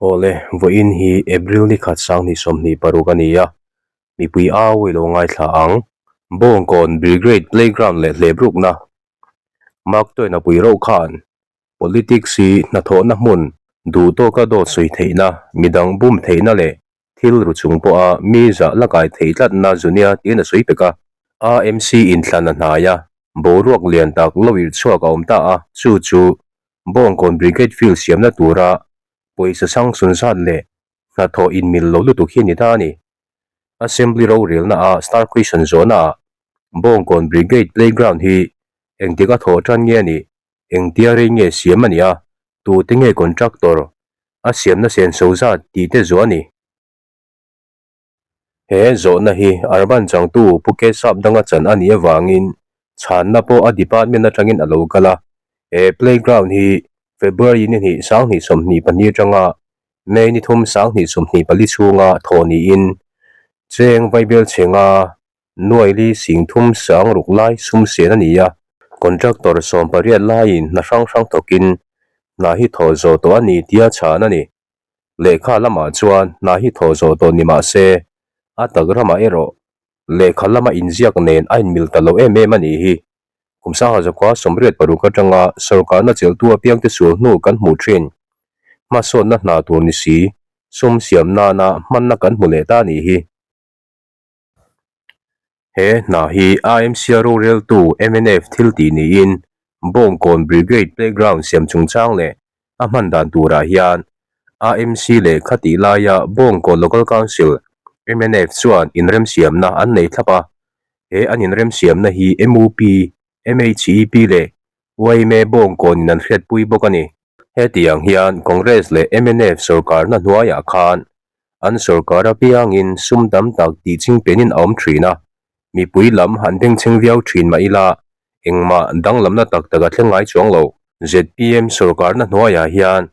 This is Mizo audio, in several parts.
Awle, vawiin hi April ni khat 2026 a ni a, mipui au i lo ngaithla ang. Bawngkawn Brigade Playground leh Hlebrukna, Mark Twain-a pui rauh khan Politics hi hnathawhna hmun duh tawka dawt sawi theihna, midang bum theihna leh thil ru chung pawha mi zah la kai thei tlatna zu nia tiin a sawi pek a. AMC inthlan a hnai a, boruak lian tak lo irh chhuak a awm ta a, chu chu Bawngkawn Brigade Field siamna tura pawisa sangsun zat leh hnathawh inmil lo lutuk hi a ni ta a ni. Assembly rorelna a Star Question zawhna ah Bawngkawn Brigade Playground hi engtik a thawh tan nge a nih, engtia rei nge siam a nih a, tute nge contractor a siamna senso zat tih te zawh a ni. He zawhna hi Urban changtu Pu Kesap danga chan a nih avangin chhanna pawh a department atangin a lo kal a. He playground hi February ni hnih 2022 atanga May ni thum 2024 chhunga thawh niin cheng vaibel chhenga nuaili sing thum sang ruk lai sum sen a ni a. Contractor 18 laiin hna hrang hrang thawkin hna hi thawh zawh tawh a ni tia chhan a ni. Lehkha lamah chuan hna hi thawh zawh tawh ni mah se, a tak ramah erawh lehkha lama inziak nen a inmil ta lo em em a nih hi. Kum sangha zakua 86 atanga sorkarna chelhtu apiangte sual hnu kan hmuh thin. Hmasawnna hna tur ni si, sum siam nana hmanna kan hmu leh ta a nih hi. He hna hi AMC-a roreltu mnf thil tih niin Bawngkawn Brigade Playground siam chungchang leh a hman dan turah hian AMC leh khatih laia Bawngkawn Local Council mnf chuan inremsiamna an nei thlap a, he an inremsiamna hi mup, MHEP leh yma Bawngkawnin an hriatpui bawk a ni. Hetiang hian Congress leh mnf sorkarna hnuaiah khan An sorkar apiangin sum tam tak tih chingpenin a awm thin a, mipui lam han bengchheng viau thin mah ila engmah danglamna tak tak a thleng ngai chuang lo. Zpm sorkarna hnuaiah hian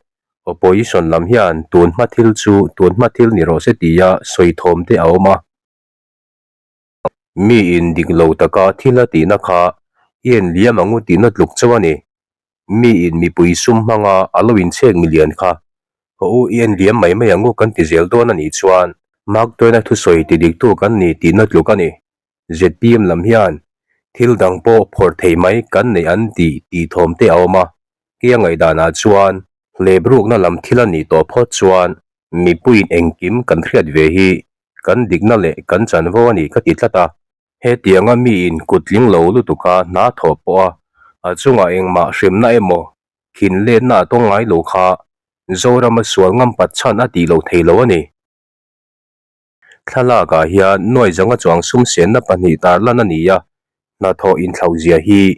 opposition lam hian tun hma thil chu tun hma thil ni rawh se tia sawi thawm te a awm a. Miin dik lo taka thil a tihna kha i en liam ang u tihna tluk chauh a ni. Miin mipui sum hmanga a lo inchhek milian kha haw u i en liam mai mai ang u kan ti zel dawn a nih chuan Mark Twain-a thusawi ti diktu kan ni tihna tluk a ni. Zpm lam hian thil dang pawh phawrh thei mai kan nei an tih tih thawm te a awm a, kei a ngaihdanah chuan hlebrukna lam thil a nih tawh phawt chuan mipuiin engkim kan hriat ve hi kan dikna leh kan chanvo a ni ka ti tlat a. Hetianga miin kut tling lo lutuka hna thawh pawha a chungah engmah hremna emaw khin letna a tawng ngai lo kha Zorama sual ngam pat chhan a tih loh thei lo a ni. Thlalakah hian nuai zanga chuang sum senna pahnih tarlan a ni a, hnathawh inthlauh zia hi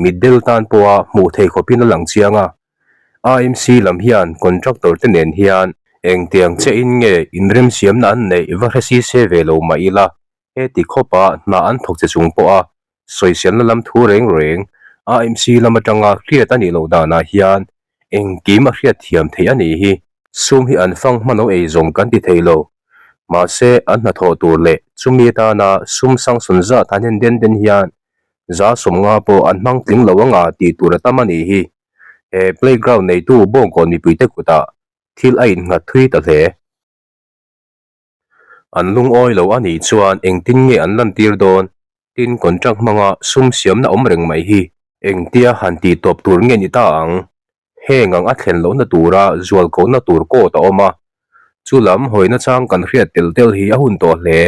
mitdel tan pawha hmuh thei khawpin a lang chiang a. AMC lam hian contractor te nen hian engtiang chiahin nge inremsiamna an neih va hre si se ve lo mah ila Heti khawpa hna an thawk che chung pawha sawiselna lam thu reng reng AMC lam atanga hriat a nih loh danah hian engkim a hriat thiam theih a nih hi. Sum hi an fang hman lo ei zawng kan ti thei lo. Mahse an hnathawh tur leh chumi atana sum sangsawn zat an en den den hian 50% pawh an hmang tling lo anga tih tur a tam a nih hi. He playground neitu Bawngkawn mipuite kutah thil a innghat thui ta hle. An lungawi lo a nih chuan engtin nge an lantir dawn? Tin, contract hmanga sum siamna awm reng mai hi engtia han tih tawp tur nge ni ta ang? Heng ang a thlen lohna tura zual kohna tur court a awm a, chu lam hawina chang kan hriat tel tel hi a hun tawh hle.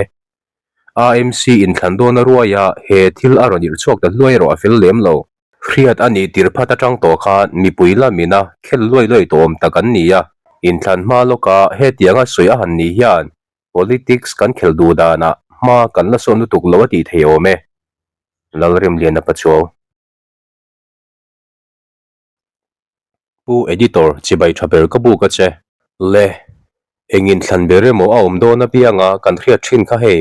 AMC inthlan dawna ruaia he thil a rawn irh chhuak ta hluai erawh a fel lem lo. Hriat a nih tir phat atang tawh khan mipui lamina khel luai luai tawh awm tak an ni a, inthlan hma lawka hetianga sawi a han nih hian politics kan khelh duh danah hma kan la sawn lutuk lo a tih thei awm e. Lalremliana Pachuau. Pu Editor, chibai tha ber ka buk a che. Le, engin thlan ber emaw a awm dawn apianga kan hriat thin kha hei,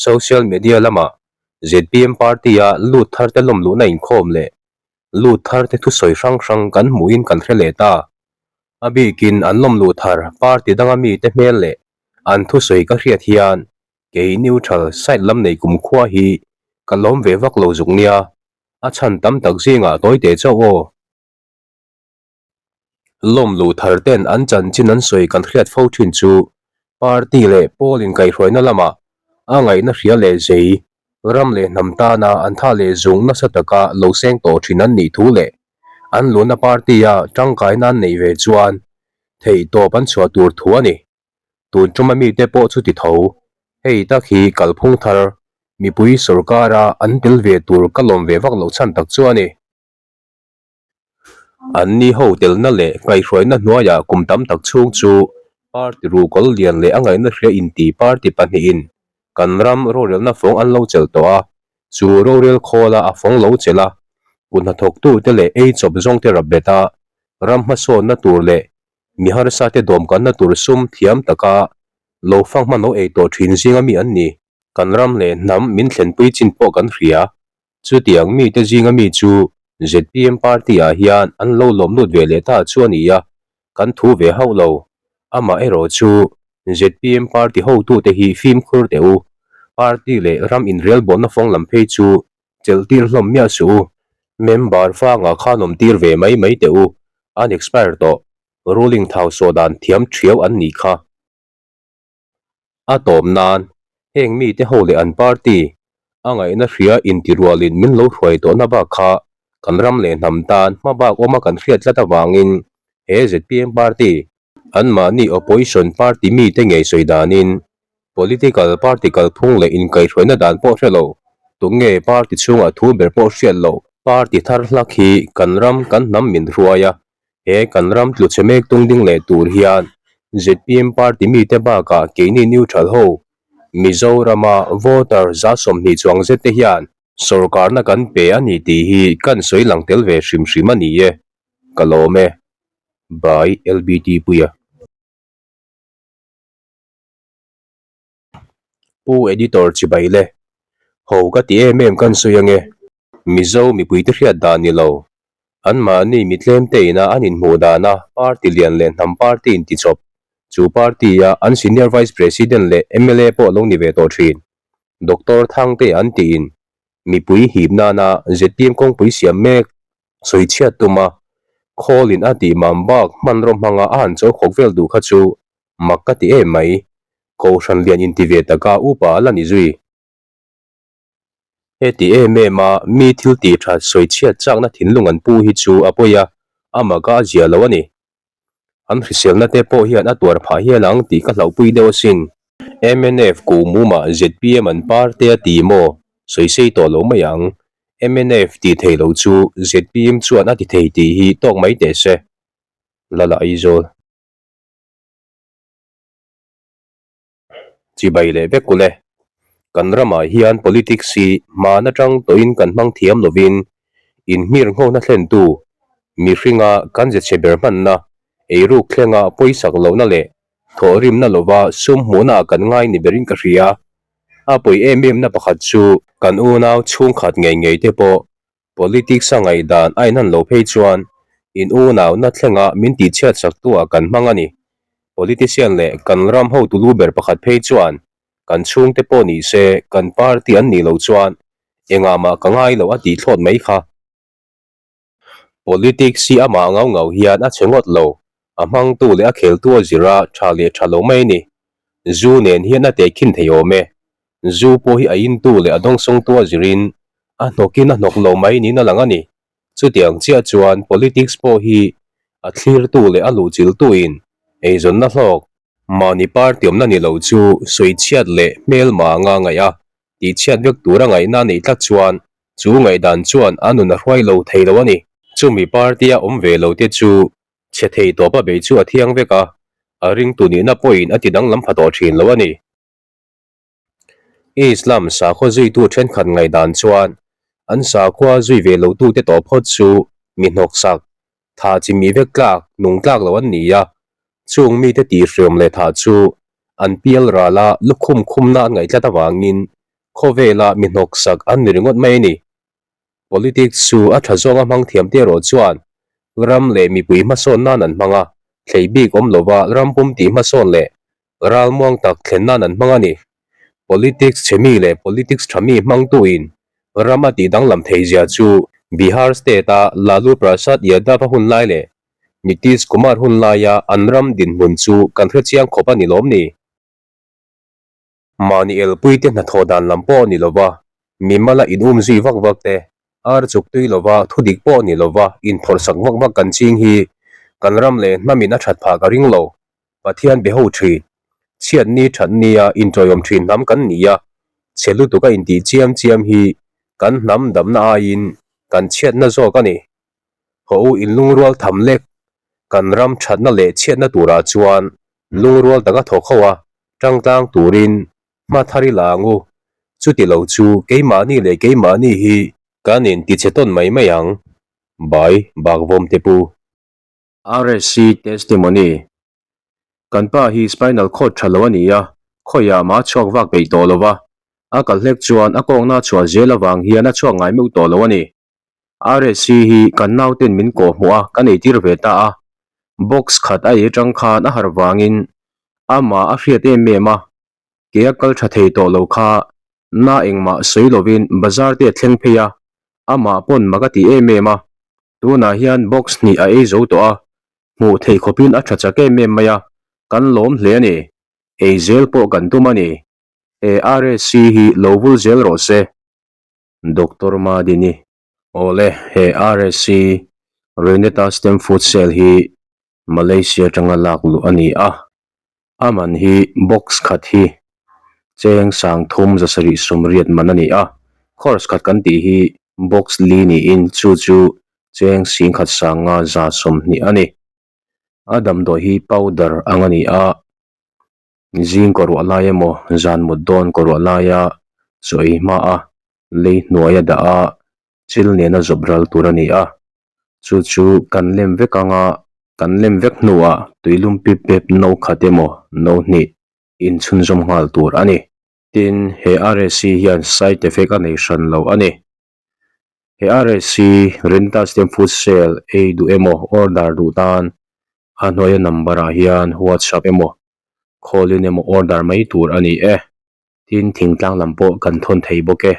social media lamah zpm party-a lut thar te lawm luhna inkhawm leh lut thar te thusawi hrang hrang kan hmuhin kan hre leh ta. A bikin an lawm luh thar party danga mite hmel leh an thusawi ka hriat hian kei neutral side lam nei kumkhua hi ka lawm ve vak lo zuk nia. A chhan tam tak zingah tawi teh chauh aw. Lawmluh thar ten an chanchin an sawi kan hriat fo thin chu party leh pawl inkaihhruaina lamah a ngaihna hria leh zei, ram leh hnam tana an tha leh zung nasa taka lo seng tawh thin an nih thu leh an luhna party-a tangkaina an neih ve chuan theihtawp an chhuah tur thu a ni. Tun tuma mite pawh chu ti tho. Hei tak hi kalphung thar mipui sorkara an tel ve tur ka lawm ve vak loh chhan tak chu a ni. An ni ho telna leh ngaihhruaina hnuaiah kum tam tak chhung chu party ruhkawl lian leh a ngaihna hria inti party pahnihin kan ram rorelna fawng an lo chelh tawh a, chu rorel khawla a fawng lo chelh a, kut hnathawktute leh ei chawp zawngte rap bet a, ram hmasawnna tur leh mi harsate dawmkanna tur sum thiam taka lo fang hman lo ei tawh thin zinga mi an ni. Kan ram leh hnam min thlenpui chin pawh kan hria. Chutiang mite zinga mi chu zpm party ah hian an lo lawm lut ve leh ta chu a ni a, kan thu ve hauh lo. Amah erawh chu zpm party hotute hi fimkhur teh u. Party leh ram inrelbawlna fawng lam phei chu chelh tir hlawm miah suh u. Member fangah khan awm tir ve mai mai teh u, an expire tawh, ruling thau sawh dan thiam thiau an nih kha. A tawp nan, heng mite ho leh an party, a ngaihna hria intirualin min lo hruai tawhna bak kha kan ram leh hnam tan hma bak awma kan hriat tlat avangin he zpm party, anmahni opposition party mite ngei sawi danin political party kalphung leh inkaihhruaina dan pawh hre lo, tunge party chhungah thu ber pawh hriat loh party thar hlak hi kan ram kan hnam min hruai a, He kan ram tlu chhe mek tung ding leh tur hian zpm party mite bakah keini neutral ho Mizorama voter 20 chuang zet te hian sorkarna kan pe a ni tih hi kan sawi lang tel ve hrim hrim a ni e. Ka lawm e. By LBT Puia. Pu Editor chibai le. Ho ka ti em em kan sawi ange. Mizo mipuite hriat dan ni lo. Anmahni mitlem te ina an inhmuh dana party lian leh hnam party intichawp, chu party a an Senior Vice President leh mla pawh lo ni ve tawh thin. Doctor Thangte an tiin mipui hip nana zpm kawngpui siam mek sawi chhiat tuma khawlin a tih mam bak hmanraw hmanga a han chaw khawk vel duh kha chu mak ka ti em mai. Kohhran lian inti ve taka upa a la ni zui. Heti em em a mi thil tih that sawi chhiat chakna thinlung an pu hi chu a pawi a, a maka a zia lo a ni. An hriselna te pawh hian a tuar phah hial ang tih ka hlauhpui deuh asin. Mnf kuhmumah zpm an par te a ti maw? Sawi sei tawh lo mai ang. Mnf tih theih loh chu zpm chuan a ti thei tih hi tawk mai teh se. Lala Aizawl. Chibai leh vek ule. Kan ramah hian politics hi hman atang tawhin kan hmang thiam lovin inhmir nghawhna thlentu mihringa kan ze chhe ber hmanna, eiruk thlenga pawisak lohna leh thawhrimna lova sum hmuhnaah kan ngai ni berin ka hria. A pawi em emna pakhat chu kan unau chhungkhat ngei ngei te pawh Politics a ngaihdan a inhan lo phei chuan in unauna thlenga min tihchhiat saktuah kan hmang a ni. Politician leh kan ram hotu lu ber pakhat phei chuan kan chhungte pawh ni se kan party an nih loh chuan engah mah ka ngai lo a tih thlawt mai kha. Politics hi amah ngau ngau hian a chhe ngawt lo, a hmangtu leh a kheltu a zira tha leh tha lo mai a ni. Zu nen hian a tehkhin thei awm e. Zu pawh hi a intu leh a dawngsawngtu a zirin a hnawkin a hnawk lo mai niin a lang a ni. Chutiang chiah chuan politics pawh hi a thlirtu leh a luhchilhtuin eizawnna hlawk, mahni party awmna ni lo chu sawichhiat leh hmelma anga ngaih a, tihchhiat vek tura ngaihna a neih tlat chuan chu ngaihdan chuan a nun a hruai lo thei lo a ni. Chumi party-a awm ve lo te chu chhe thei tawpa bei chu a thiang vek a, a ringtu nihna pawhin a ti danglam pha tawh thin lo a ni. Islam sakhaw zuitu thenkhat ngaihdan chuan an sakhua zui ve lotute tawh phawt chu mi hnawksak, thah chi mi vek tlak, nung tlak lo an ni a, chung mite tihhriawm leh thah chu an pial rala lukhum khumna an ngaih tlat avangin khawvela mi hnawksak an ni ringawt mai a ni. Politics chu a tha zawnga hmang thiam te erawh chuan ram leh mipui hmasawn nan an hmang a, thlei bik awm lova ram pum tih hmasawn leh ralmuang tak thlen nan an hmang a ni. Politics chhe mi leh politics tha mi hmangtuin ram a tih danglam thei zia chu Bihar state-a Lalu Prasad Yadav-a hun lai leh. Nitish Kumar hun laia an ram dinhmun chu kan hrechiang khawp a ni lawm ni? Mahni elpuite hnathawh dan lam pawh ni lova, mimala in um zui vak vak te, ar chuk tui lova thudik pawh ni lova inphawrhsak vak vak kan ching hi kan ram leh hnamin a that phah ka ring lo. Pathian be ho thin. Chhiat ni that nia inṭawiawm thin hnam kan ni a, chhe lutuk a intih chiam chiam hi kan hnam damna aiin kan chhiatna zawk a ni. Haw u inlungrual tham lek, kan ram thatna leh chhiatna turah chuan lungrual taka thawk ho a, tangtlang turin hma thar i la ang u. Chuti lo chu keimahni leh keimahni hi kan intichhe tawn mai mai ang. Bai Bakvawm te pu. RSC Testimony Kan pa hi spinal cord tha lo a ni a, khawiah mah a chhuak vak peih tawh lo va, a kal hlek chuan a kawngna a chhuah zel avang hian a chhuak ngai meuh tawh lo a ni. RSC hi kan nauten min kawh hmuh a, kan eitir ve ta a. Box khat a ei atang khan a harh vangin amah a hriat em em a, ke a kal tha thei tawh lo kha na engmah sawi lovin bazar te a thleng phei a, amah pawn mak a ti em em a. Tunah hian box hnih a ei zo tawh a, hmuh theih khawpin a tha chak em em mai a, kan lawm hle a ni. Ei zel pawh kan tum a ni. He RSC hi lo vul zel rawh se. Doctor Madini, Awle, he RSC, Reneta Stem Food Cell hi Malaysia atanga lak luh a ni a, a man hi box khat hi cheng sang thum zasarih sawmriat man a ni a, course khat kan tih hi box li niin chu chu cheng singkhat sanga za 20 a ni. A damdawi hi powder ang a ni a. Zing kaw ruah lai emaw zan mut dawn kaw ruah laia chaw ei hma a lei hnuai a dah a chil nena zawp ral tur a ni a chu chu kan lem vek anga kan lem vek hnuah tuilum pip pep no khat emaw no hnih inchhunzawm nghal tur a ni. Tin, he RSC hian side effect a nei hran lo a ni. He RSC Rentas Stem Food Sale ei duh emaw order duh tan a hnuaia number ah hian WhatsApp emaw call in emaw order mai tur a ni e. Tin, thingtlang lam pawh kan thawn thei bawk e.